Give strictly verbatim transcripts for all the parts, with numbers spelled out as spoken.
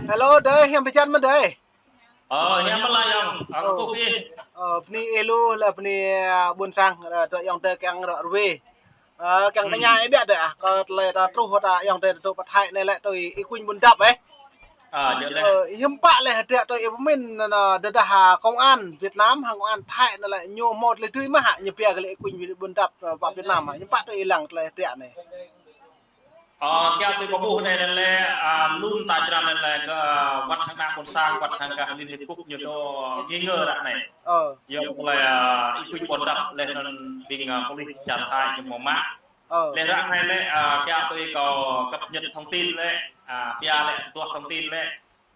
Hello, adơi, hiam pơjăn mơ̆n adơi. Ơ, hiam mơ̆n lah ayŏng, ơ, kơkuh kih. Ơ, bơni ih lu, lĕ bơni, ơ, ƀuôn sang, ơ, dŏ ayŏng adơi kiăng ră ruai. Ơ, kiăng tơña ih biă adơi ah, kơ tơlơi ta truh ta ayŏng adơi ta dŏ pơ Thái anai lĕ tui ih kuñ ƀôn dăp eh. Ơ, hiư̆m pă lĕ hơdră tui ih pơmĭn anŭn, anŭn, tơdah, ơ, công an Việt Nam hăng công an Thái anŭn lĕ ñu hmâo tơlơi dưi mơ̆ hă, ñu pia kơ lĕ ih kuñ ƀôn dăp, ơ, pơ Việt Nam hă, hiư̆m pă tui ih lăng tơlơi hơdră anai. Ơ, kiăng tui kâo ƀuh anai lĕ, ơ, lŏm ta črăn anai lĕ kơ, ơ, wăt hăng ană ƀôn sang, wăt hăng gah Liên Hiệp Quốc ñu dŏ nghi ngờ ră anai. Ơ. Yua kơ tơlơi, ơ, ih kuñ ƀôn dăp lĕ anŭn ƀing, ơ, pôlis čar Thái ñu hmâo mă. Ơ. Lĕ ră anai lĕ, ơ, kiăng tui kâo cập nhật thông tin lĕ, ơ, pia lĕ tuah thông tin lĕ,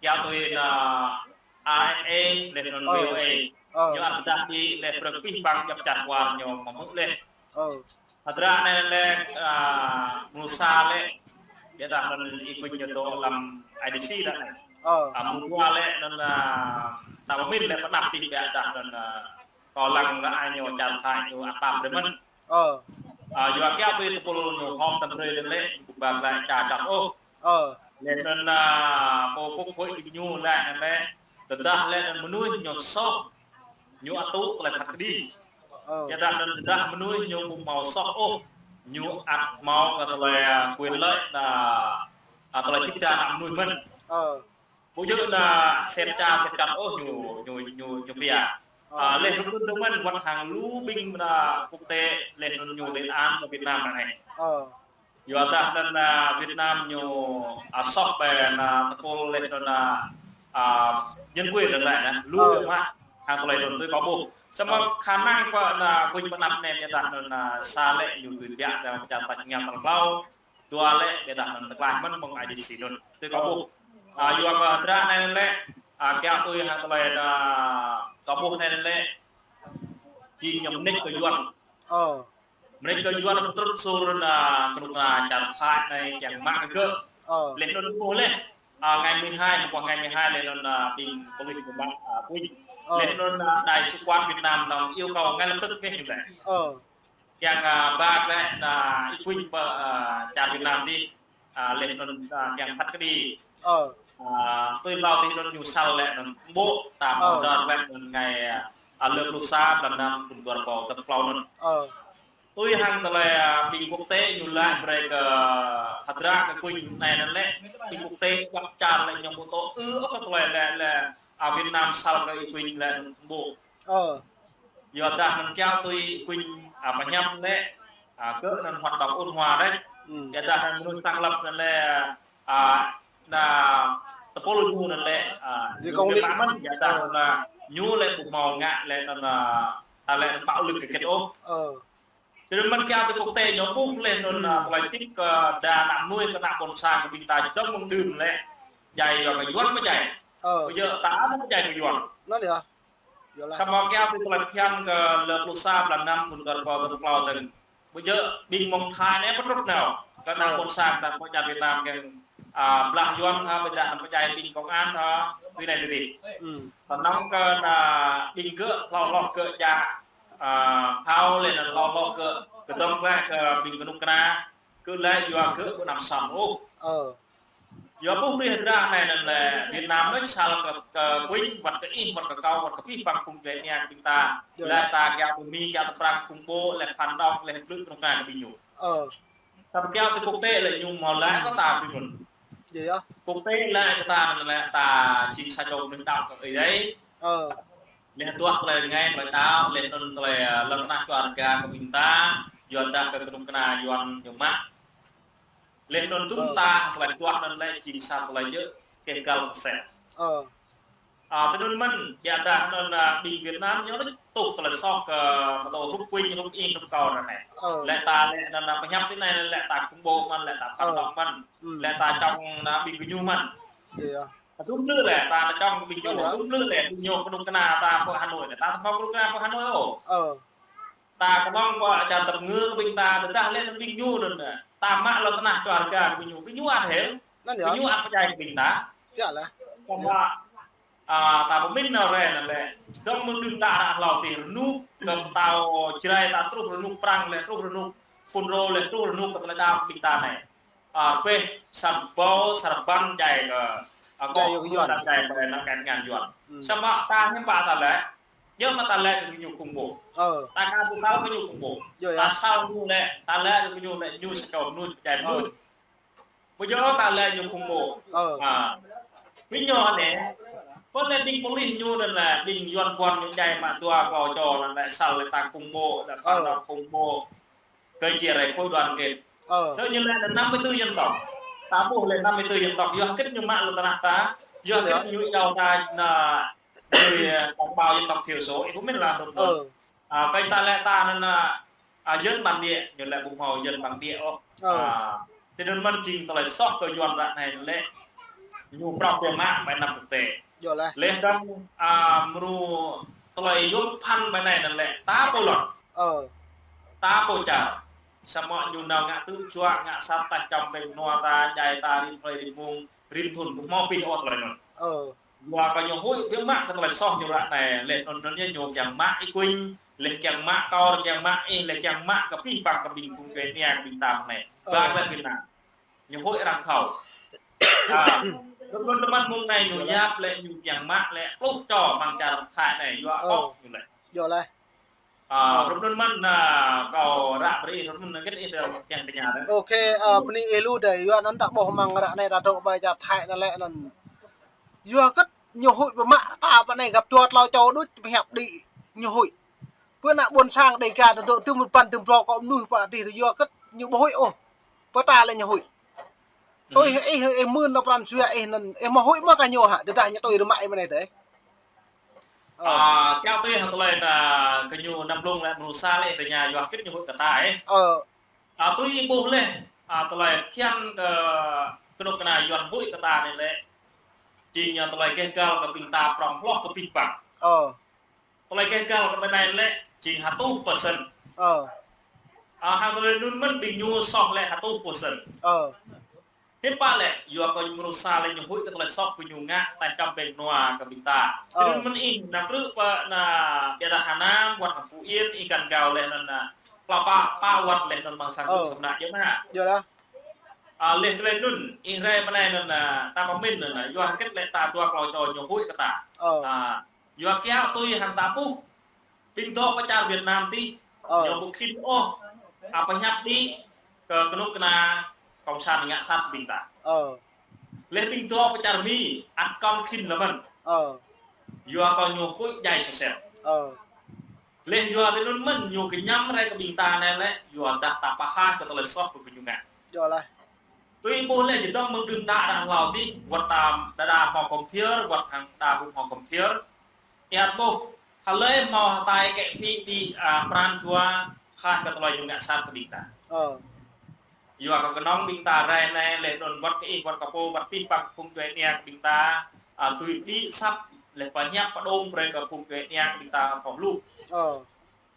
kiăng tui anŭn, ơ, A F A lĕ anŭn V O A. Ơ. Ñu ăt pơdah ƀĭ lĕ prơk pih păng djŏp čar kwar ñu mơmư̆ lĕ. Ơ. Hơdră anai lĕ, ơ, mơnuih sa lĕ, biă dah anŭn ih kuñ ñu dŏ lăm I D C ră anai. Ơ. Ơ, mơnuih dua lĕ anŭn, ơ, ta pơmĭn lĕ pơnăp tih biă dah anŭn, ơ, kâo lăng ră anai ñu čar Thái ñu ăt pap brơi mơ̆n. Ơ. Ơ, yua kiăng ƀĭ tơpul ñu hom tơm brơi lĕ, ñu ƀu ba glaĭ ča čăp ôh. Ơ. Lĕ anŭn, ơ, pô kŭk huĭ ƀing ñu lĕ anŭn lĕ, tơdah lĕ anŭn mơnuih ñu soh, ñu ăt tŭ tơlơi phat kơđi. Ơ. Biă dah anŭn tơdah mơnuih ñu ƀu hmâo soh ôh, ñu ăt hmâo kơ tơlơi, ơ, quyền lợi, ơ, ơ, tơlơi čih čar ană mơnuih mơ̆n. Ơ. Ƀu djơ̆ anŭn sĕt ča sĕt čăp ôh ñu, ñu, ñu, ñu pia. Ơ. Ơ, lĕ rơkun dơ̆ng mơ̆n wăt hăng lu ƀing anŭn quốc tế lĕ anŭn ñu lên án kơ Việt Nam anai. Ơ. Yua dah anŭn, ơ, Việt Nam ñu, ơ, soh ƀơi anŭn, ơ, tơpul lĕ anŭn, ơ, ơ, nhân quyền anŭn lĕ anŭn, lu biă mă hăng tơlơi anŭn tui kâo ƀuh. Samơ̆ khả năng kơ anŭn, ơ, kuñ pơnăp anai biă dah anŭn, ơ, sa lĕ ñu tui biă dah pơčah tač ngă tal ƀlâo. Dua lĕ biă dah anŭn tơklaih mơ̆n mơ̆ng I D C anŭn. Tui kâo ƀuh. Ơ, yua kơ hơdră anai lĕ, ơ, kiăng tui hăng tơlơi anŭn, ơ, kâo ƀuh anai lĕ, jing ñu mơneč kơ Yuan. Ơ. Mơneč kơ Yuan pơtrŭt sur anŭn, ơ, kơnuk kơna čar Thái anai kiăng mă kơ gơ̆. Ơ. Lĕ anŭn ƀuh lĕ, ơ, ngày mười hai, mơguah ngày mười hai lĕ anŭn, ơ, ƀing pôlis mơ̆ mă, ơ, kuñ. Ơ. Lĕ anŭn, ơ, đại sứ quán Việt Nam anŭn yêu cầu ngay lập tức anai ñu lĕ. Ơ. Kiăng, ơ, ba lĕ anŭn ih kuñ pơ, ơ, čar Việt Nam dih, ơ, lĕ anŭn, ơ, kiăng phat kơđi. Ơ. Ơ, tui hlâo dih anŭn ñu săl lĕ anŭn ƀô̆ ta hmâo đơr lĕ anŭn ngày, ơ, lơ pluh sa blan năm thŭn dua rơbâo dua pluh klâo anŭn. Ơ. Tui hăng tơlơi, ơ, ƀing quốc tế ñu laĭ brơi kơ hơdră kơ kuñ anai anŭn lĕ, ƀing quốc tế djŏp čar lĕ ñu ƀu tŭ ư ôh kơ tơlơi lĕ, lĕ, ơ, Việt Nam săl kơ ih kuñ lĕ anŭn ƀô̆. Ơ. Yua dah anŭn kiăng tui kuñ, ơ, pơhiăp lĕ, ơ, kơ anŭn hoạt động ôn hòa đấy. Ơ. Yua dah anŭn mơnuih tăng lăp anŭn lĕ, ơ, anŭn tơpul ñu anŭn lĕ, ơ, ñu lĕ pơmĭn, yua dah anŭn, ơ, ñu lĕ ƀu hmâo ngă lĕ anŭn, ơ, ta lĕ anŭn bạo lực kơ git ôh. Ơ. Tui anŭn mơ̆n kiăng tui quốc tế ñu ƀuh lĕ anŭn, ơ, tơlơi čih kơ đa ană mơnuih kơ ană ƀôn sang kơ ƀing ta čơdơ̆ng mơ̆ng đưm lĕ. Djai yua kơ Yuan mơ̆ djai. Ơ. Ƀu djơ̆ ta mơ̆ djai kơ Yuan. Anŭn yơh. Samơ̆ kiăng tui tơlơi phiăn kơ lơ pluh sa blan năm thŭn dua rơbâo dua pluh klâo dơ̆ng. Ƀu djơ̆ ƀing mơ̆ng Thái anai pơtrŭt nao. Kơ ană ƀôn sang ta pơ čar Việt Nam kiăng, ơ, blah Yuan tha ƀôdah anăm pơdjai ƀing công an tha, tui anai tui dih. Tơnŏng kơ anŭn ƀing gơ̆ hlâo hloh gơ̆ djă, ơ, phao lĕ anŭn hlâo hloh gơ̆ kơdŏng glaĭ kơ ƀing kơnuk kơna, kơ lĕ yua gơ̆ ƀu anăm sŏng ôh. Ơ. Yua ƀuh ƀing hơdră anai anŭn lĕ Việt Nam anŭn săl kơ, kơ kuñ, wăt kơ ih, wăt kơ kâo, wăt kơ pih păng phung djuai ania kơ ƀing ta. Lĕ ta kiăng tui Mi, kiăng tui Prăng, khủng bố, lĕ phản động, lĕ blư̆ kơnuk kơna kơ ƀing ñu. Ơ. Samơ̆ kiăng tui quốc tế lĕ ñu hmâo laĭ kơ ta ƀing anŭn. Quốc tế laĭ kơ ta anŭn lĕ ta jing sa čô mơnuih đaŏ kơ Ơi Adai. Ơ. Lĕ tuah tơlơi rơngai tơlơi đaŏ, lĕ anŭn tơlơi, ơ, lŏn tơnah čar Đêga kơ ƀing ta, yua dah kơ kơnuk kơna Yuan ñu mă. Lĕ anŭn dŭm ta tơlơi tuah anŭn lĕ jing sa tơlơi djơ̆ kơ găl sơsĕ. Ơ. Ơ, tui anŭn mơ̆n, biă dah anŭn, ơ, ƀing Việt Nam ñu lĕ tuh tơlơi soh kơ mơ̆ tơlơi hrup kuñ, hrup ih, hrup kâo anŭn anai. Ơ. Lĕ ta lĕ anŭn, ơ, pơhiăp tui anai lĕ ta khủng bố mơ̆n, lĕ ta phản động mơ̆n, lĕ ta čŏng anŭn ƀing gơñu mơ̆n. Dŭm lưh lĕ ta čŏng ƀing gơñu, dŭm lưh lĕ ƀing gơñu kơnuk kơna ta pơ Hà Nội lĕ ta tơpă kơnuk kơna pơ Hà Nội ôh. Ơ. Ta kơnơ̆ng pơ čar tơpơngư kơ ƀing ta, tơdah lĕ anŭn ƀing ñu anŭn, ta mă lŏn tơnah čar Đêga kơ ƀing ñu, ƀing ñu ăt hil, ƀing ñu ăt pơdjai kơ ƀing ta. Samơ̆, ơ, ta pơmĭn nao rai anŭn lĕ, čơdơ̆ng mơ̆ng đưm đă ră hlâo tih rơnuk kơ pơtao Jrai ta truh rơnuk Prăng lĕ truh rơnuk Fulro lĕ truh rơnuk kơ tơlơi đaŏ kơ ƀing ta anai. Ơ, pĕ sa rơbâo sa rơbăn djai kơ Akŏ, yua kơ Yuan. Đa čai ƀơi anăp kĕt ngăn Yuan. Hmm. Samơ̆ ta hiư̆m pă ta lĕ. Yua mơ̆ ta lĕ kơ ñu khủng bố. Ơ. Ta ka ƀu thâo kơ ñu khủng bố. Yua, yua. Ta sal ñu lĕ, ta lĕ kơ ñu lĕ ñu sa čô mơnuih, čai mơnuih. Ơ. Ƀu djơ̆ ta lĕ ñu khủng bố. Ơ. Ha. Ƀing ñu anai. Pơ anai ƀing pôlis ñu anŭn lĕ, ƀing Yuan ƀuăn ñu čai mă dua klâo čô anŭn lĕ sal lĕ ta khủng bố, lĕ phản động khủng bố. Cơ chế rai khối đoàn kết. Ơ. Tơ ñu lĕ năm mươi tư dân tộc. Ta ƀuh lĕ năm mươi tư dân tộc. Yua hơget ñu mă lŏn tơnah ta. Yua hơget ñu iâu ta anŭn, người, à, đồng bào dân tộc thiểu số. Ih ƀu min lah tơm. Ơ. À, kơ ta lĕ ta anŭn, à, à, dân bản địa. Ñu lĕ ƀu hmâo dân bản địa ôh. Ơ. À, tơdơi anŭn mơ̆n jing tơlơi soh kơ Yuan ră anai lĕ. Ñu prŏng biă mă ƀơi anăp quốc tế. Yua lah. Lĕ dơ̆ng, à, mrô tơlơi yôm phăn ƀơi anai anŭn lĕ. Ta pô lŏn. Ơ. Ta pô čar. Samơ̆ ñu nao ngă tŭ juă, ngă sat ta čăm ƀing nua ta, djai ta rĭm hrơi rĭm mông, rĭm thŭn, ƀu hmâo abih ôh tơlơi anŭn. Ơ. Yua kơ ñu huĭ biă mă kơ tơlơi soh ñu ră anai, lĕ anŭn anŭn ñu kiăng mă ih kuing, lĕ kiăng mă kâo, kiăng mă ih, lĕ kiăng mă kơ abih bang kơ ƀing phung djuai ania kơ ƀing ta anai. Ơ. Ba lĕ ƀing ta. Ñu huĭ arăng thâo. À, rơ̆m anŭn tơmăn mông anai ñu yap lĕ ñu kiăng mă lĕ pluh čô amăng čar Thái anai, yua ôh ñu lĕ. Yua lah. À, rơ̆m anŭn mơ̆n, à, kâo ră brơi, rơ̆m anŭn hơget ih tơ kiăng tơña dơ̆. Ôkê, à, bơni ih lu dơi, yua anŭn ta ƀuh amăng ră anai ta dŏ ƀơi čar Thái anŭn lĕ anŭn. Yua hơget ñu huĭ biă mă, ta ƀơi anai găp dua klâo čô đôč pơhiăp đĭ ñu huĭ. Pơ anăp ƀôn sang Đêga ta dŏ tơm păn tơm brô kơ mơnuih pă tih yua hơget ñu ƀu huĭ ôh. Pơ ta lĕ ñu huĭ. Tui ih, ih mưn nao pran jua ih anŭn, ih mơ̆ huĭ mơ̆ kơ ñu hă, tơdah ñu tui rơmă ih mơ̆ anai dơi. Ơ. À, kiăng tui hăng tơlơi anŭn kơ ñu anăm blung lĕ mrô sa lĕ tơña yua hơget ñu huĭ kơ ta ih. Ơ. À, tui ih ƀuh lĕ, à, tơlơi phiăn kơ kơnuk kơna Yuan huĭ kơ ta anai lĕ. Jing ñu tơlơi geh gal kơ ƀing ta prŏng hloh kơ abih bang. Ơ. Tơlơi geh gal kơ ƀing anai lĕ jing hơtuh persen. Ơ. À, hăng tơlơi anŭn mơ̆n ƀing ñu soh lĕ hơtuh persen. Ơ. Hiư̆m pă lĕ, yua kơ mrô sa lĕ ñu huĭ kơ tơlơi soh kơ ñu ngă, ta čăm ƀing nua kơ ƀing ta. Ơ. Tơdơi anŭn mơ̆n ih, anăm krư̆ pơ anăp biă dah Hà Nam, wăt hăng Phú Yên, ih găn gao lĕ anŭn, à, klâo pă, pă wăt lĕ anŭn amăng sang Ơ. Samơ̆ yơh mơ̆. Yua lah. À, lĕ tơlơi anŭn, ih rai ƀơi anai anŭn, à, ta pơmĭn anŭn, à, yua hơget lĕ ta dua klâo čô ñu huĭ kơ ta. Ơ. À, yua kiaŏ tui hăng ta ƀuh. Ƀing dŏ pơ čar Việt Nam tih, ơ, ñu ƀu khĭn ôh, à, pơhiăp đĭ kơ kơnuk kơna cộng sản ngă sat ƀing ta. Ơ. Lĕ ƀing dŏ pơ čar Mi, ăt kŏn khĭn lĕ mơ̆n. Ơ. Yua kơ ñu huĭ djai sơset. Ơ. Lĕ yua tui anŭn mơ̆n ñu kơñăm rai kơ ƀing ta anai lĕ, yua dah ta pơhaih kơ tơlơi soh kơ ñu ngă. Yua lah. Tui ih ƀuh lĕ jơdơ̆ng mơ̆ng đưm đă đă hlâo tih, wăt ta đa đa hmâo kơmphir, wăt hăng đa ƀu hmâo kơmphir. Ih ăt ƀuh, hlơi hmâo hơtai kĕ phi đĭ, à, pran jua, haih kơ tơlơi ñu ngă sat kơ ƀing ta. Ơ. Yua kơ kơnơ̆ng ƀing ta rai anai, lĕ anŭn wăt kơ ih, wăt kơ pô, wăt abih bang phung djuai ania kơ ƀing ta, à, tui đĭ sat, lĕ pơhiăp pơdŏng brơi kơ phung djuai ania kơ ƀing ta thâo hluh. Ơ.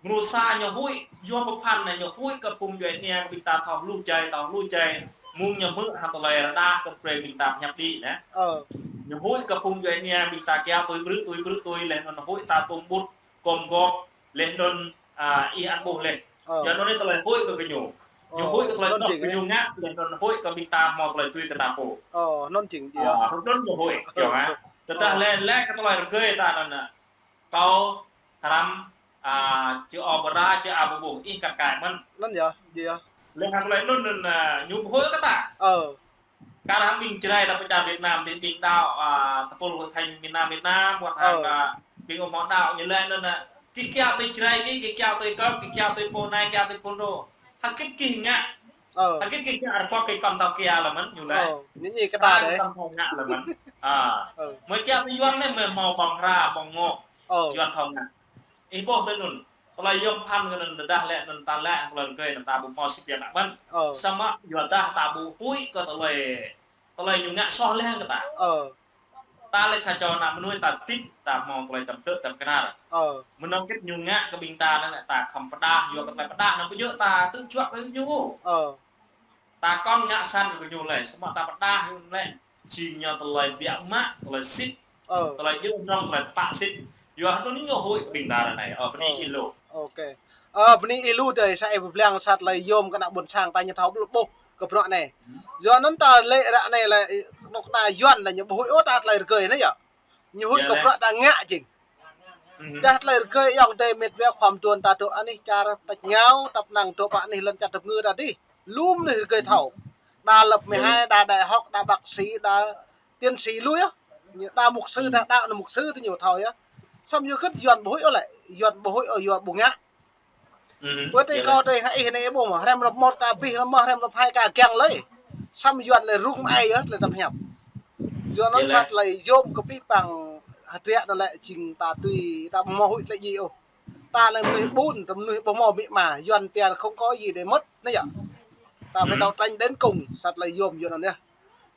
Mrô sa ñu huĭ, yua pơphan anai ñu huĭ kơ phung djuai ania kơ ƀing ta thâo hluh jai, thâo hluh jai. Mơ̆ng ñu hmư̆ hăng tơlơi rơđah kơ brơi ƀing ta pơhiăp đĭ anai. Ơ. Ñu huĭ kơ phung djuai ania ƀing ta kiaŏ tui brư̆, tui brư̆, tui lĕ anŭn huĭ ta tôm ƀut, kôm gŏp, lĕ anŭn, à, ih ăt ƀuh lĕ. Ơ. Yua anŭn anai tơlơi huĭ kơ gơñu. Ñu huĭ kơ tơlơi anŭn dŏ jing, kơ ơ, ñu ngă, lĕ anŭn huĭ kơ ƀing ta hmâo tơlơi tui kơ ta pô. Ơ, anŭn jing, yơh. À, anŭn ñu huĭ, yơh, hă. Tơdah lĕ, lĕ kơ tơlơi rơgơi ta anŭn, à. Kâo, hrăm, à, čơ ôbra, čơ abu ƀuh, ih kăt kai mơ̆n. Anŭn yơh, yơh. Lĕ hăng tơlơi anŭn anŭn, à, ñu ƀu huĭ kơ ta. Ơ. Kar hăng ƀing Jrai ta pơ čar Việt Nam, ƀing, ƀing đaŏ, à, tơpul hội thánh miền Nam Việt Nam, wăt hăng, ơ, à, ƀing ƀu hmâo đaŏ ñu lĕ anŭn, à, gih kiaŏ tui Jrai gih, gih kiaŏ tui kơk, gih kiaŏ tui pô anai, kiaŏ tui pô anŭn. Hơget gih ngă. Ơ. Hơget gih ngă rơpŏk kơ kơm tao kiaŏ lĕ mơ̆n, ñu lĕ. Ơ, ñu ñi kơ ta dơi. Kơm tao ngă lĕ mơ̆n. À. Ơ. Mơi kiaŏ tui Yuan anai mơi hmâo ƀơ̆ng hra, ƀơ̆ng ngŏ. Ơ. Yuan thâo ngă. Ih ƀuh tui anŭn. Tơlơi yôm phăn kơ anŭn tơdah lĕ anŭn ta lĕ, tơlơi rơgơi anŭn ta ƀu hmâo sĭt biă mă mơ̆n. Ơ. Samơ̆ yua dah ta ƀu huĭ kơ tơlơi, tơlơi ñu ngă soh lĕ kơ ta. Ơ. Ta lĕ sa čô ană mơnuih ta tĭp, ta hmâo tơlơi tơm tơ̆ tơm kơnar. Ơ. Mơnơ̆ng hơget ñu ngă kơ ƀing ta anŭn lĕ ta khŏm pơdah, yua kơ tơlơi pơdah anŭn ƀu djơ̆ ta tŭ juă kơ ñu. Ơ. Ta kŏn ngă sat kơ ñu lĕ, samơ̆ ta pơdah ñu lĕ, jing ñu tơlơi biă mă, tơlơi sĭt, ơ, tơlơi djơ̆ nong, tơlơi tơpă sĭt. Yua anŭn ñu huĭ kơ ƀing ta ră anai, ơ, bơni ih lu. Ôkê. Ơ, bơni ih lu dơi, sa ih pơblang sat tơlơi yôm kơ ană ƀôn sang ta ñu thâo ƀlŭ ƀuh kơ bruă anai. Yua anŭn ta lĕ ră anai lĕ, Anŭn kơna Yuan lĕ ñu ƀu huĭ ôh ta tơlơi rơgơi anai yơh. Ñu huĭ kơ bruă ta ngă jing. Dah tơlơi rơgơi ayŏng adơi met wa khua mduôn ta dŏ anih čar tač rơngiao, ta pơnăng dŏ pơ anih lŏn čar tơpơngư ta dih. Lu mơnuih rơgơi thâo. Đa lớp mười hai, đa đại học, đa bác sĩ, đa tiến sĩ lu yơh. Ñu đa mục sư, đa đaŏ anŭn mục sư tơ ñu thâo yơh. Samơ̆ yua hơget Yuan ƀu huĭ ôh lĕ, Yuan ƀu huĭ ôh, Yuan ƀu ngă. Ƀu tui kâo tui hăng ih anai ƀu mơ̆, hrăm lăp một ka abih, lăp mơ̆ hrăm lăp hai ka kiăng lơi. Samơ̆ Yuan lĕ rŭng mơai yơh, tơlơi tăm hiăp. Yuan anŭn sat lơi yôm kơ pih păng hơdră anŭn lĕ jing ta tui ta ƀu mơ̆ huĭ tơlơi djai ôh. Ta lĕ mơnuih ƀun, ta mơnuih ƀu mơ̆ amĭ ama, Yuan pia không có gì để mất, anai yơh. Ta phải đấu tranh đến cùng, sat lơi yôm Yuan anŭn yơh.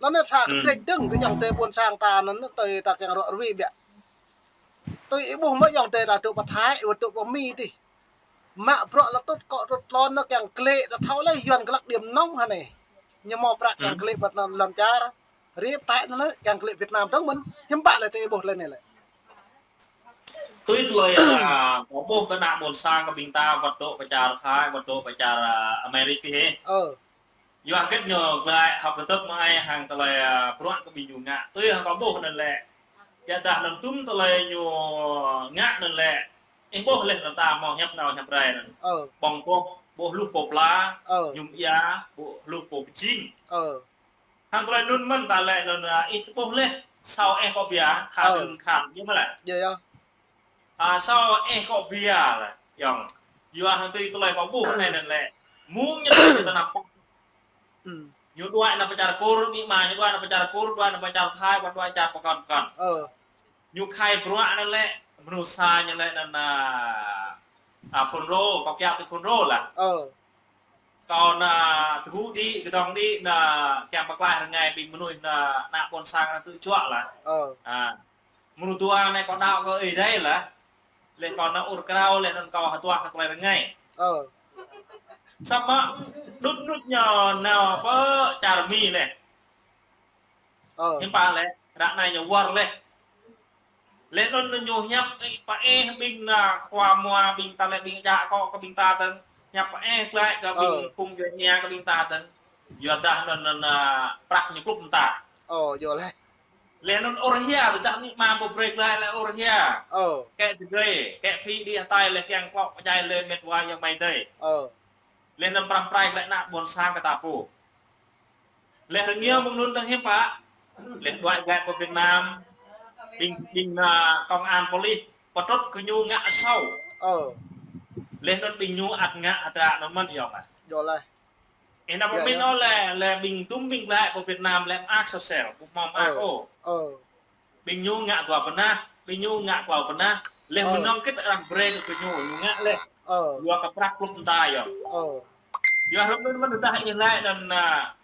Lŏn anai sa kơdrĕč dơ̆ng kơ ayŏng adơi ƀôn sang ta anŭn, tui ta kiăng ră ruai biă. Tui ih ƀuh mơ̆ ayŏng adơi ta dŏ pơ Thái, wơ̆t dŏ pơ Mi dih. Mă bruă lăt tŭt kŏ tŭt lŏn anŭn kiăng klĕ, ta thâo lĕ Yuan glăk điểm nong hơnai. Ñu mơ̆ prăk kiăng klĕ ƀơi lŏn čar. Rip Thái anŭn lĕ kiăng klĕ Việt Nam dơ̆ng mơ̆n. Hiư̆m pă lĕ tơ ih ƀuh tơlơi anai lĕ. Tui tơlơi, a, kâo ƀuh kơ ană ƀôn sang kơ ƀing ta wơ̆t dŏ pơ čar Thái, wơ̆t dŏ pơ čar, a, Amerik hĭ. Ơ. Yua hơget ñu glăi hơ̆k kơdơ̆k mơ̆ ai hăng tơlơi, a, bruă kơ ƀing ñu ngă. Tui hăng kâo ƀuh anŭn lĕ. Yua dah anŭn tum tơlơi ñu ngă anŭn lĕ. Ih ƀuh leh anŭn ta mơ̆ng hiăp nao hiăp rai anŭn. Ơ. Ƀơ̆ng ƀuh, ƀuh hluh pô pla, ơ, ñum ia, ƀuh hluh pô pơjing. Ơ. Hăng tơlơi anŭn mơ̆n ta lĕ anŭn, a, ih ƀuh leh, sao eh kŏ bia, kha đưm khan, ñu mơ̆ lĕ. Yơh, yơh. A, sao eh kŏ bia lĕ, ayŏng. Yua hăng tui tơlơi kâo ƀuh anai anŭn lĕ. Mơ̆ng ñu tơlơi ñu tơnap pŏk. Ñu đuaĭ nao pơ čar Kur, amĭ ama ñu đuaĭ nao pơ čar Kur, đuaĭ nao pơ čar Thái, wơ̆t đuaĭ čar pơkŏn pơkŏn. Ơ. Ñu khai bruă anŭn lĕ, mơnuih sa ñu lĕ anŭn, a, a, FULRO, kâo kiaŏ tui FULRO lah. Ơ. Kâo anŭn tơgŭ đĭ, kơdŏng đĭ, anŭn kiăng pơklaih rơngai ƀing mơnuih anŭn ană ƀôn sang anŭn tŭ juă lah. Ơ. A. Mơnuih dua anai kâo đaŏ kơ Ơi Adai lah. Leh kâo anŭn ur krao, leh anŭn kâo hơduah kơ tơlơi rơngai. Ơ. Samơ̆ đŭt đŭt ñu nao pơ čar Mi leh. Ơ. Hiư̆m pă lĕ, ră anai ñu wơr leh. Leh anŭn ñu hiăp, ơ, pơeh ƀing anŭn khua mua ƀing ta lĕ ƀing djă akŏ kơ ƀing ta dơ̆ng. Hiăp pơeh glăi kơ ƀing phung djuai ania kơ ƀing ta dơ̆ng. Yua dah anŭn, anŭn, a, prăk ñu klŭp mơta. Ơ, yơh leh. Leh anŭn ur hia, tơdah amĭ ama ƀu brơi glăi lĕ ur hia. Ơ. Kĕ tơgơi, kĕ phi đĭ hơtai leh kiăng klŏ pơdjai leh met wa ayŏng amai adơi. Ơ. Leh anŭn pơrăm pơrai glăi ană ƀôn sang kơ ta pô. Leh rơngiă mơ̆ng anŭn tơ̆ng hiư̆m pă. Leh đuaĭ glăi pơ Việt Nam. Ƀing, ƀing, a, công an police. Pơtrŭt kơ ñu ngă asâo. Ơ. Leh anŭn ƀing ñu ăt ngă hơdră anŭn mơ̆n ayŏng ah. Yơh leh. Ih nao pơmĭn ôh leh, leh ƀing tum ƀing glăi pơ Việt Nam leh mơak sosel. Ƀu hmâo mơak ôh. Ơ. Ƀing ñu ngă dua bơnah, ƀing ñu ngă klâo bơnah. Leh mơnơ̆ng kĕt arăng brơi kơ ñu, ñu ngă leh. Ơ. Yua kơ prăk klŭp mơta yơh. Ơ. Yua hrup anŭn mơ̆n tơdah ih laĭ anŭn, a,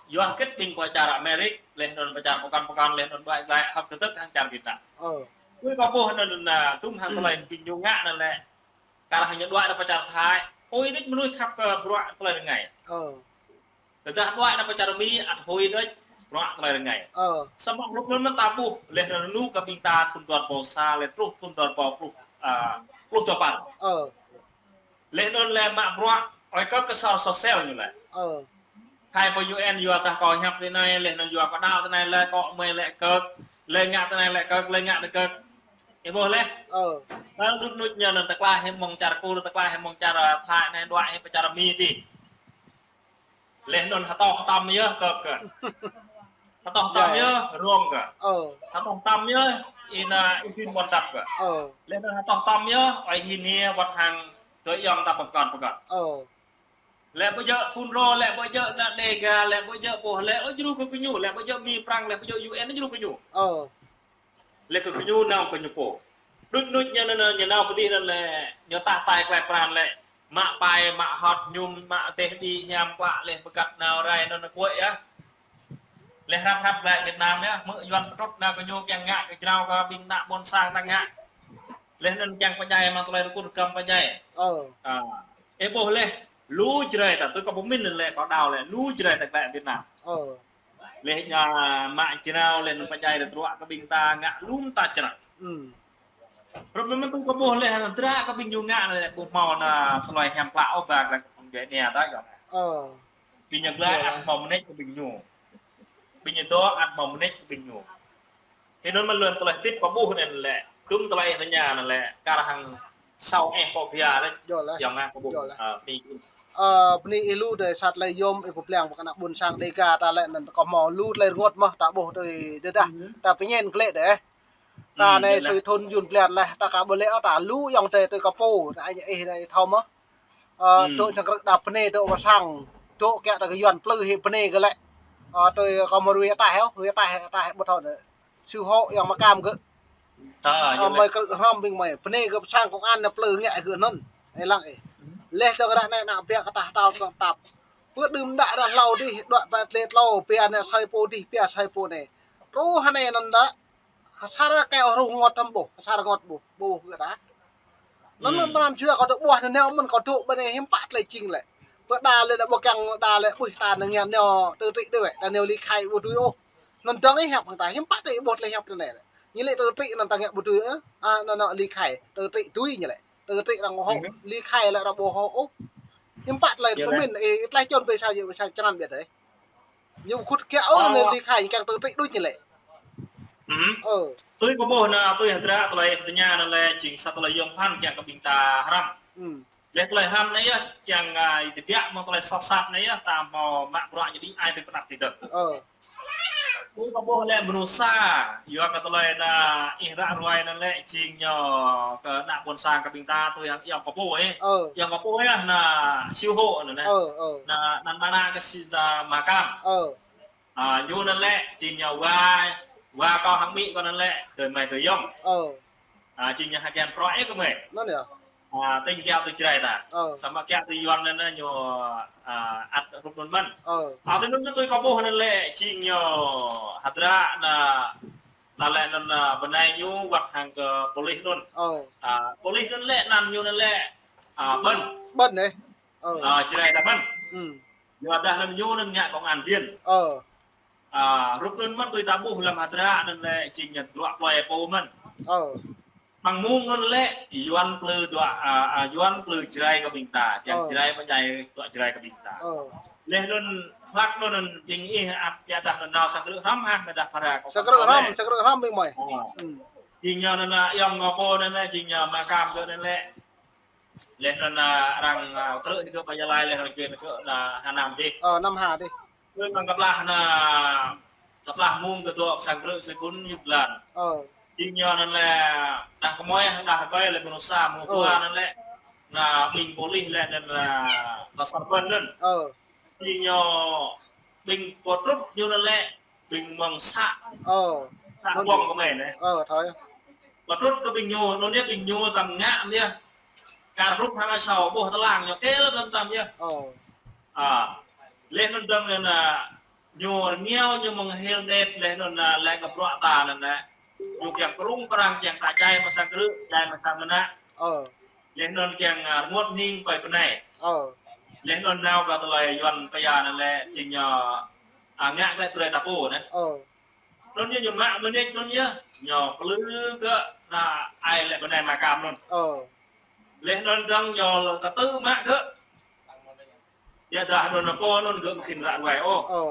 yua kĕt ƀing pơ čar Amerik, leh anŭn pơ čar pơkŏn pơkŏn, leh anŭn đuaĭ glăi hơ̆k kơdơ̆k hăng čar Việt Nam. Ơ. Tui kâo ƀuh anŭn, a, tum hăng tơlơi ƀing ñu ngă anŭn lĕ. Kar hăng ñu đuaĭ nao pơ čar Thái, huĭ đôč mơnuih khăp kơ bruă tơlơi rơngai. Ơ. Tơdah đuaĭ nao pơ čar Mi, ăt huĭ đôč bruă tơlơi rơngai. Ơ. Samơ̆ hrup anŭn mơ̆n ta ƀuh, leh anŭn rơnŭk kơ ƀing ta thŭn dua rơbâo sa, leh truh thŭn dua rơbâo pluh, a, pluh dua păn. Ơ. Leh anŭn leh mă bruă, ơi kơ kơ sal sosel ñu leh. Ơ. Hai pơ U N yua dah kâo hiăp tui anai, leh anŭn yua kâo đaŏ tui anai leh, kâo mơi lĕ kơk, leh ngă tui anai lĕ kơk, leh ngă tui kơk. Ih ƀuh leh. Ơ. Tơl đŭt đŭt ñu anŭn tơklaih hĭ mơ̆ng čar Kur, tơklaih hĭ mơ̆ng čar, a, Thái anai, đuaĭ hĭ pơ čar Mi dih. Leh anŭn hơtŏh tăm yơh kơk kơ. Hơtŏh tăm yơh rông kơ. Ơ. Hơtŏh tăm yơh ih anŭn ih tin ƀôn dăp kơ. Ơ. Leh anŭn hơtŏh tăm yơh ơi Hin Niê wơ̆t hăng tui ayŏng ta pơkŏn pơkŏn. Ơ. Leh ƀu djơ̆ FULRO, leh ƀu djơ̆ anŭn Dega, leh ƀu djơ̆ pô, leh ơ djru kơ kơ ñu, leh ƀu djơ̆ Mi Prăng, leh ƀu djơ̆ U N djru kơ ñu. Ơ. Leh kơ kơ ñu nao kơ ñu pô. Đŭt đŭt ñu anŭn, ñu nao pơ dih anŭn leh, ñu tah tai klĕ pran leh. Mă pai, mă hŏt, ñum, mă teh đĭ hiam klă leh pơgăt nao rai anŭn kuĕ yơh. Leh hrăp hrăp glăi Việt Nam yơh, mơ̆ Yuan pơtrŭt nao kơ ñu kiăng ngă kơ jrao kơ ƀing ană ƀôn sang ta ngă. Leh anŭn kiăng pơdjai mă tơlơi rơkŭt rơkăm pơdjai. Ơ. A. Ih ƀuh leh, lu Jrai ta, tui kâo pơmĭn leh, kâo đaŏ leh, lu Jrai ta glăi Việt Nam. Ơ. Leh ñu mă jrao leh anŭn pơdjai tơdruă kơ ƀing ta ngă lum ta črăk. Hrup anŭn mơ̆n tui kâo ƀuh leh hơdră kơ ƀing ñu ngă leh ƀu hmâo anŭn tơlơi hiam klă ôh ba glăi kơ phung djuai ania ta yơh. Ơ. Ƀing ñu glăi ăt hmâo mơneč kơ ƀing ñu. Ƀing ñu dŏ ăt hmâo mơneč kơ ƀing ñu. Hĭ anŭn mơ̆n lŏn tơlơi tip kơ ƀuh anŭn lĕ, tŭm tơlơi tơña anŭn lĕ, kar hăng sao eh pô bia lĕ, yơh lah. Yơh ngă kơ ƀuh. Yơh lah. Ơ, ƀing Ơ, bơni ih lu dơi sat lĕ yôm ih pơblang pơ kơ ană ƀôn sang Dêga ta lĕ anŭn kơ hmâo lu tơlơi rơngot mơ̆ ta ƀuh tui dêh dah. Mhm. Ta pơñen klĕ dêh. Ta anai sui thun yun blan leh, ta ka ƀu lĕ ôh ta lu yŏng tê tui kơ pô, ta anai ih anai thâo mơ̆. Ơ, tŭ sang krư̆ đa bơnê tŭ pơ sang, tŭ kiă ta kơ Yuan plư hĭ bơnê kơ lĕ. Ơ, tui kơ mơ̆ rui ataih ôh, rui ataih, ataih ƀu thâo nê. Siu hŏ yŏng mơkam gơ̆. Ơ, mơi krư̆ hrŏm ƀing mơi, bơnê kơ pơ sang công an nê plư ngă gơ̆ anŭn. Ê lăng ê. Leh tơ̆ng ră anai ană biă kơ tah tal tơ̆ng tap. Pơ đưm đă ră hlâo dih, đuaĭ pơ tlê tlâo, pia anai soi pô dih, pia soi pô anai. Truh anai anŭn đă. Asar kơ ôh ruh rơngot thâo ƀuh, asar rơngot ƀuh, ƀuh gơ̆ đa. Anŭn anŭn pran jua kâo tŭ ƀuh anai neo mơ̆n kâo tŭ ƀơi anai hiư̆m pă tơlơi jing lĕ. Pơ đa lĕ đa ƀu kiăng đa lĕ ƀuh ta anai ngă neo tơtĭ đuaĭ, ta neo ly khai ƀu tui ôh. Anŭn dơ̆ng ih hiăp hăng ta hiư̆m pă tơlơi ƀuh tơlơi hiăp anai lĕ. Ñu lĕ tơtĭ anŭn ta ngă ƀu tui ôh. A, anŭn anŭn ly khai, tơtĭ tui ñu lĕ. Tơtĭ arăng ôh, ly khai lĕ arăng ƀu ôh ôh. Hiư̆m pă tơlơi pơmĭn, ih, ih tlaih čôn pơ sa, sa črăn biă dơi. Ñu khut kiă ôh, anai ly khai ñu kiăng tơtĭ đôč ñu lĕ. Ơ. Tui kơ ƀuh anai, tui hơdră tơlơi tơña anai lĕ, jing sa tơlơi yôm phăn kiăng kơ ƀing ta hrăm. Leh tơlơi hrăm anai yơh, kiăng, a, ih tơbiă mơ̆ng tơlơi soh sat anai yơh, ta hmâo mă bruă ñu đĭ ai tui pơnăp tui dơ̆ng. Ơ. Tui kơ ƀuh lĕ mơnuih sa, yua kơ tơlơi anai ih ră ruai anai lĕ, jing ñu kơ ană ƀôn sang kơ ƀing ta tui hăng yŏng kơ pô ih. Ơ. Yŏng kơ pô ih anai siu hŏ anai nê. Ơ, ơ. Anai, anŭn mơnă kơ si anai mơkam. Ơ. A, ñu anŭn lĕ, jing ñu wa, wa kâo hăng amĭ kâo anŭn lĕ, tơmai tơyŏng. Ơ. A, jing ñu hơkiăng prŏ ih kơ mơi. Anŭn yơh. A, tĭng kiă tui Jrai ta. Ơ. Samơ̆ kiă tui Yuan anŭn ñu, a, ăt rup anŭn mơ̆n. Ơ. A, tui anŭn tui kâo ƀuh anŭn lĕ, jing ñu hơdră anai, anai lĕ anŭn, a, bơnai ñu wơ̆t hăng kơ polis anŭn. Ơ. A, polis anŭn lĕ, anăn ñu anŭn lĕ, a, Bơ̆n. Bơ̆n ih. Ơ. A, Jrai ta Bơ̆n. Yua dah anŭn ñu anŭn ngă công an viên. Ơ. A, rup anŭn mơ̆n tui ta ƀuh lăm hơdră anŭn lĕ jing ñu tơdruă plơi pô mơ̆n. Ơ. Mơ̆ng mông anŭn lĕ Yuan plư tơdruă, a, a, Yuan plư Jrai kơ ƀing ta, kiăng Jrai pơdjai tơdruă Jrai kơ ƀing ta. Ơ. Leh anŭn hlak anŭn ƀing ih ăt biă dah anŭn nao sang krư̆ hrŏm hă, biă dah phara kơ sang krư̆ hrŏm, sang krư̆ hrŏm ƀing mơi. Ơ. Jing ñu anŭn lĕ yŏng kơ pô anŭn lĕ, jing ñu mơkam gơ̆ anŭn lĕ. Leh anŭn, a, arăng, a, krư̆ hĭ gơ̆ pơ Gia Lai leh anŭn kơ, kơ, a, Hà Nam dih. Ơ, Nam Hà dih. Kơ arăng kơplah anŭn, kơplah mông kơ dŏ sang krư̆ sơkun yŭp lan. Ơ. Jing ñu anŭn lĕ đah kơmơi, đah kơmơi lĕ mơnuih sa mơnuih dua anŭn lĕ. Anŭn ƀing polis lĕ anŭn, a, kơ Sar Bơ̆n anŭn. Ơ. Jing ñu ƀing pơtrut ñu anŭn lĕ. Ƀing mơ̆ng să. Ơ. Să Bông kơ mơi anai. Ơ, thâo yơh. Pơtrut kơ ƀing ñu, anŭn yơh ƀing ñu tăm ngă yơh. Kar rup hăng asâo ƀuh tơlang ñu kơ lăm tăm yơh. Ơ. A. Leh anŭn dơ̆ng anŭn, a, ñu rơngiao ñu mơ̆ng hil đet leh anŭn, a, lĕ kơ bruă ta anŭn, a. Ñu kiăng krung prang kiăng ta djai mă sang krư̆, djai mă sang mơnă. Ơ. Leh anŭn kiăng, a, rơngot hning pơi bơnai. Ơ. Leh anŭn nao kơ tơlơi Yuan pơya anŭn lĕ jing ñu, a, ngă kơ tơlơi ta pô anai. Ơ. Anŭn yơh ñu mă mơneč anŭn yơh, ñu plư gơ̆ anŭn ai lĕ bơnai mơkam anŭn. Ơ. Leh anŭn dơ̆ng ñu kơtư̆ mă gơ̆. Yua dah anŭn pô anŭn gơ̆ ƀu khĭn ră ruai ôh. Ơ.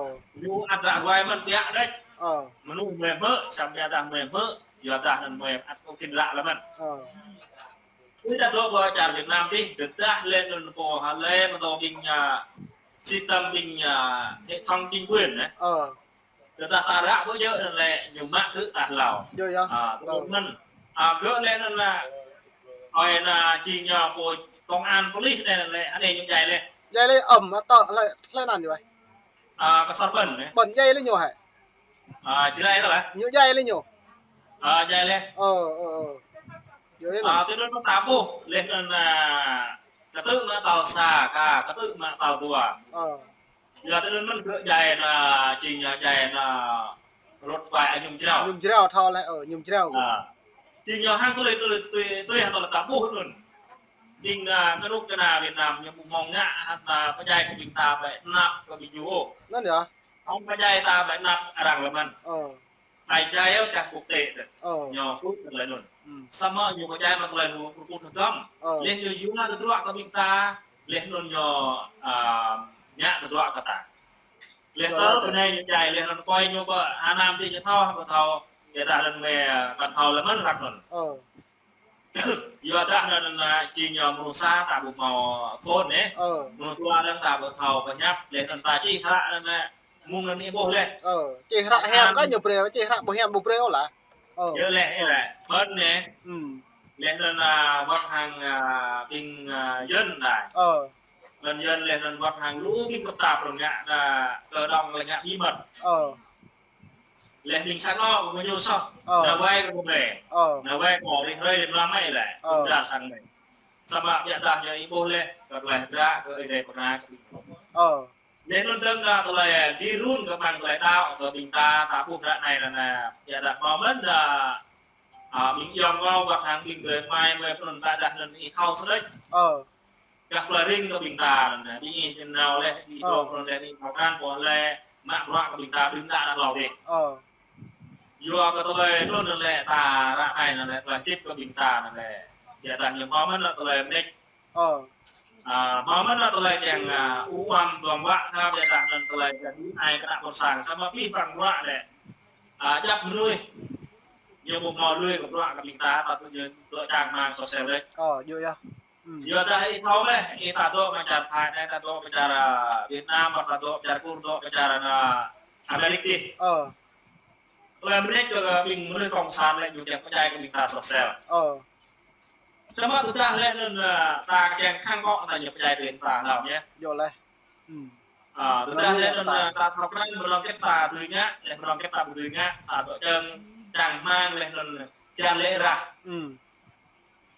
Ñu ăt ră ruai mơ̆n biă đôč. Ơ. Mơnuih mơi hmư̆, samơ̆ yua dah mơi hmư̆, yua dah anŭn mơi ăt ƀu khĭn ră lơi mơ̆n. Ơ. Tui ta dŏ pơ čar Việt Nam dih, tơdah leh anŭn pô hă lĕ mơ̆ tơ ƀing, a, system ƀing, a, hệ thống chính quyền anai. Ơ. Tơdah ta ră ƀu djơ̆ anŭn lĕ ñu mă sư̆ ta hlâo. Yơh, yơh. A, tui anŭn. A, gơ̆ leh anŭn lĕ, ơi anŭn jing ñu pô công an polis anai lĕ, anai ñu djai leh. Djai leh, ơm, tơ, leh, leh anŭn yơh. A, kơ Sar Bơ̆n anai. Bơ̆n djai leh ñu hă. A, Jrai tơ lah. Ñu djai leh ñu. A, djai leh. Ơ, ơ, ơ. Yơh, yơh. A, tui anŭn ta ƀuh, leh anŭn, a, kơtư̆ mă tal sa, ka, kơtư̆ mă tal dua. Ơ. Yua tui anŭn mơ̆n gơ̆ djai anŭn, jing ñu djai anŭn, rơ̆t pai, a, Ñum Jrao. Ñum Jrao thâo leh, ơ, Ñum Jrao. A. Jing ñu hăng tơlơi, tơlơi, tui, tui hăng tơlơi ta ƀuh anŭn. Ƀing, a, kơnuk kơna Việt Nam ñu ƀu hmâo ngă hăng ta pơdjai kơ ƀing ta ƀơi anăp kơ ƀing ñu ôh. Anŭn yơh. Hăng pơdjai ta ƀơi anăp arăng lơi mơ̆n. Ơ. Ai djai yơh čah quốc tế tơ. Ơ. Ñu kŭt tơlơi anŭn. Samơ̆ ñu pơdjai mă tơlơi anŭn kŭt tơgăm. Ơ. Leh ñu yua tơdruă kơ ƀing ta, leh anŭn ñu, a, ngă tơdruă kơ ta. Laih tơl bơnai ñu djai, laih anŭn kơi ñu pơ Hà Nam ti ñu thâo, pơthâo, yua dah anŭn mơ̆, ƀu thâo lĕ mơ̆n răk anŭn. Ơ. Yua dah anŭn, anŭn, či ñu mơnuih sa ta ƀu hmâo phone nê. Ơ. Mơnuih dua anŭn ta ƀu thâo pơhiăp, laih anŭn ta čih hră anŭn, mơ̆ng anŭn ih ƀuh laih. Ơ, čih hră hiam kah ñu brơi, čih hră ƀu hiam ƀu brơi ôh lah. Ơ. Yơh laih, yơh laih. Ƀơ̆n nê. Laih anŭn, a, wơ̆t hăng, a, ƀing, a, Yuan đai. Ơ. Anŭn Yuan laih anŭn wơ̆t hăng lu ƀing kơtap rơngiă, a, kơđông rơngiă bí mật. Ơ. Laih ƀing sang anŏ kơ ñu soh. Ơ. Nao wai kơ kơmơi. Ơ. Nao wai kơ rĭm hrơi rĭm mlam mơ̆ laih. Ơ. Kơmơi đa sang mơ̆. Samơ̆ biă dah ñu ih ƀuh laih, kơ tơlơi hơdră, kơ Ơi Adai pơna kơ ƀing. Ơ. Laih anŭn dơ̆ng kơ tơlơi, a, djru kơ ƀing tơlơi đaŏ, kơ ƀing ta, ta ƀuh ră anai anŭn, a, biă dah hmâo mơ̆n, a, a, ƀing ayŏng kâo wơ̆t hăng ƀing adơi amai mơ̆ anŭn biă dah anŭn ih thâo sơđĕč. Ơ. Gah plơi ring kơ ƀing ta anŭn, ƀing ih nao laih, ƀing ih dŏ anŭn laih, ƀing ih thâo krăn ƀuh laih, mă bruă kơ ƀing ta đưm đă đă hlâo dih. Ơ. Yua kơ tơlơi anŭn anŭn lĕ ta ră anai anŭn lĕ tơlơi hơdip kơ ƀing ta anŭn lĕ. Biă dah ñu hmâo mơ̆n lĕ tơlơi mơneč. Ơ. A, hmâo mơ̆n lĕ tơlơi kiăng, a, u am duăm wă ha biă dah anŭn tơlơi kiăng ai kơ ană ƀôn sang samơ̆ abih bang bruă lĕ. A, djăp mơnuih. Ñu ƀu hmâo lui kơ bruă kơ ƀing ta, ta tŭ ñu dŏ čang rơmang soh sel lĕ. Ơ, yơh yơh. Yua dah ih thâo mơ̆, ih ta dŏ pơ čar Thái anai, ta dŏ pơ čar, a, Việt Nam, ta dŏ pơ čar Kur, dŏ pơ čar, a, Amerik dih. Ơ. Tơlơi mơneč kơ ƀing mơnuih cộng sản lĕ ñu kiăng pơdjai kơ ƀing ta soh sel. Ơ. Samơ̆ tơdah lĕ anŭn, a, ta kiăng khăng kŏ ta ñu pơdjai kơ ƀing ta hlâo yơh. Yơh laih. A, tơdah lĕ anŭn, a, ta thâo krăn mơnơ̆ng kĕt ta dưi ngă, lĕ mơnơ̆ng kĕt ta ƀu dưi ngă, ta dŏ čang, čang rơmang lĕ anŭn, čang lĕ rah.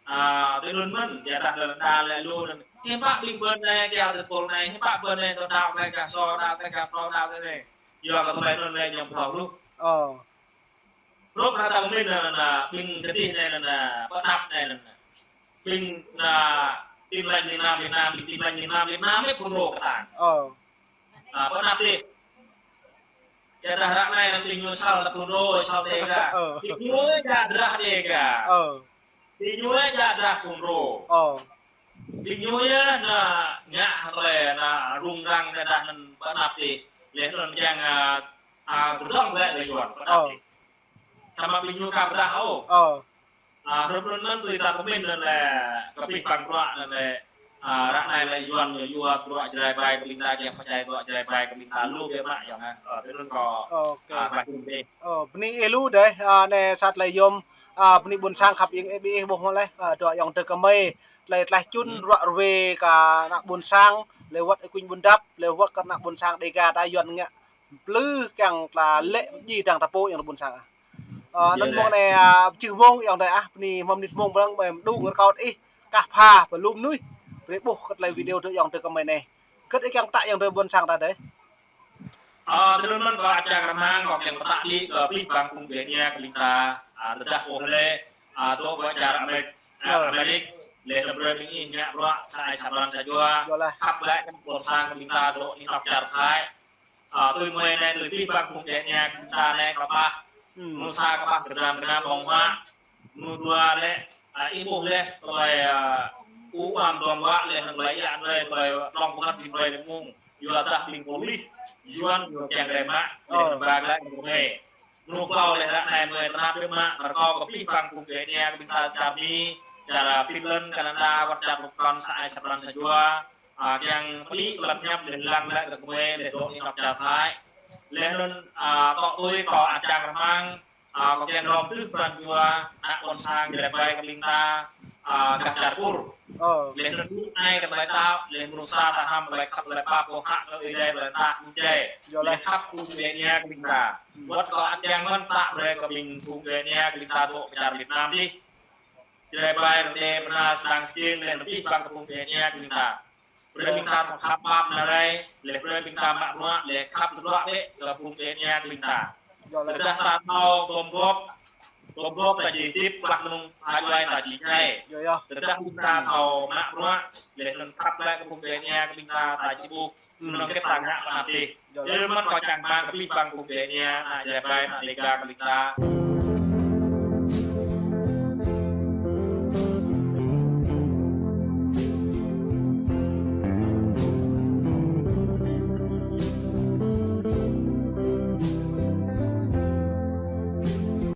A, tui anŭn mơ̆n, yua dah lĕ đa lĕ lu anŭn. Hiư̆m pă ƀing ƀơ̆n anai, kiăng tơpul anai, hiư̆m pă ƀơ̆n anai, tơl đaŏ kơ gah sô, đaŏ kơ gah phrâo, đaŏ kơ anai. Yua kơ tơlơi anŭn lĕ ñu phrâo lu. Ơ. Rŏk anŭn ta pơmĭn anŭn, anŭn, ƀing kơdih anai anŭn, pơ anăp anai anŭn. Ƀing, anŭn, Tin Lành miền Nam Việt Nam, ƀing Tin Lành miền Nam Việt Nam mơ̆ phun rô kơ ta. Ơ. A, pơ anăp dih. Yua dah ră anai anŭn ƀing ñu sal ta phun rô, sal Dega. Ơ. Ƀing ñu yơh djă drah Dega. Ơ. Ƀing ñu yơh djă drah phun rô. Ơ. Ƀing ñu yơh anŭn ngă hăng tơlơi anŭn rŭng răng biă dah anŭn pơ anăp dih. Laih anŭn kiăng, a, a, kơdŏng glaĭ lĕ Yuan pơ anăp dih. Samơ̆ ƀing ñu ka pơdah ôh. Ơ. A, hrup anŭn mơ̆n tui ta pơmĭn anŭn lĕ kơ abih bang bruă anŭn lĕ, a, ră anai lĕ Yuan ñu yua bruă Jrai ƀai kơ ƀing ta, kiăng pơdjai bruă Jrai ƀai kơ ƀing ta lu biă mă yơh anŭn. Ơ, tui anŭn kâo, ôkê, a, pơmĭn dih. Ơ, bơni ih lu dêh, a, anai sa tơlơi yôm, a, bơni ƀôn sang khăp ing ƀing ih ƀuh mơ̆ laih, a, dŏ ayŏng adơi kơmơi, tơlơi tlaih čun, ruă ruê kơ ană ƀôn sang, lĕ wơ̆t ih kuñ ƀun dăp, lĕ wơ̆t kơ ană ƀôn sang Dega ta Yuan ngă. Plư kiăng tla lĕ mơji dang ta pô ayŏng adơi ƀôn sang ah. Ơ, anŭn mơ̆ng anai, a, pơjưh mông ayŏng adơi ah, bơni hmâo mơnit mông ƀrăng ƀai mơđung rơkâo ih, kah pha pơ lu mơnuih, brơi ƀuh kơ tơlơi video tơ ayŏng adơi kơmơi anai. Kơ ih kiăng pơtă ayŏng adơi ƀôn sang ta dêh. Ơ, tui anŭn mơ̆n kâo čang rơmang, kâo kiăng pơtă đĭ kơ abih bang phung djuai ania kơ ƀing ta, a, tơdah ƀuh lĕ, a, dŏ pơ čar Amerik, a, Amerik, lĕ anŭn brơi ƀing ih ngă bruă sa ai sa blan sa jua, khăp glaĭ kơ ƀôn sang kơ ƀing ta dŏ anih anŏ čar Thái. A, tui mơi anai, tui abih bang phung djuai ania kơ ƀing ta anai kơƀah. Mơnuih sa kơƀah gơnam gơnam ƀơ̆ng huă. Mơnuih dua lĕ, a, ih ƀuh laih, tơlơi, a, u am duăm wă laih anŭn tơlơi iă anai, tơlơi tlŏng pơngăt ƀing tơlơi mơ̆ng. Yua dah ƀing pôlis Yuan ñu kiăng rai mă, laih anŭn ba glaĭ kơ gơmơi. Mơnuih klâo laih ră anai mơi tơnap biă mă, rơkâo kơ abih bang phung djuai ania kơ ƀing ta čar Mi, čar Finland, Canada, wơ̆t čar rơkâo sa ai sa blan sa jua. A, kiăng pơđĭ tơlơi pơhiăp laih lăng glaĭ kơ gơmơi, laih dŏ anih anŏ čar Thái. Laih anŭn, a, tŏ tui kâo čang rơmang, a, kâo kiăng hrŏm tưh pran jua, ană ƀôn sang Jrai ƀai kơ ƀing ta, a, gah čar Kur. Ơ. Laih anŭn tui ai kơ tơlơi đaŏ, laih mơnuih sa ta hrăm tơlơi khăp tơlơi pap, kâo hă kơ Ơi Adai tơlơi ta kơ jai. Laih khăp phung djuai ania kơ ƀing ta. Wơ̆t kâo kiăng mơ̆n pơtă brơi kơ ƀing phung djuai ania kơ ƀing ta dŏ pơ čar Việt Nam dih. Jrai ƀai rơdê pơna sang stiêng laih anŭn abih bang kơ phung djuai ania kơ ƀing ta. Brơi ƀing ta thâo khăp pap nao rai, laih brơi ƀing ta mă bruă, laih khăp tơdruă bĕ kơ phung djuai ania kơ ƀing ta. Tơdah ta thâo gum gôp, gum gôp ta či hơdip, plah mơnơ̆ng ha djuai ta či djai. Tơdah ƀing ta thâo mă bruă, laih anŭn khăp glaĭ kơ phung djuai ania kơ ƀing ta, ta či ƀuh mơnơ̆ng kĕt ta ngă pơ anăp dih. Yua anŭn mơ̆n kâo čang rơmang kơ abih bang phung djuai ania, ană Jrai ƀai, ană Dega kơ ƀing ta.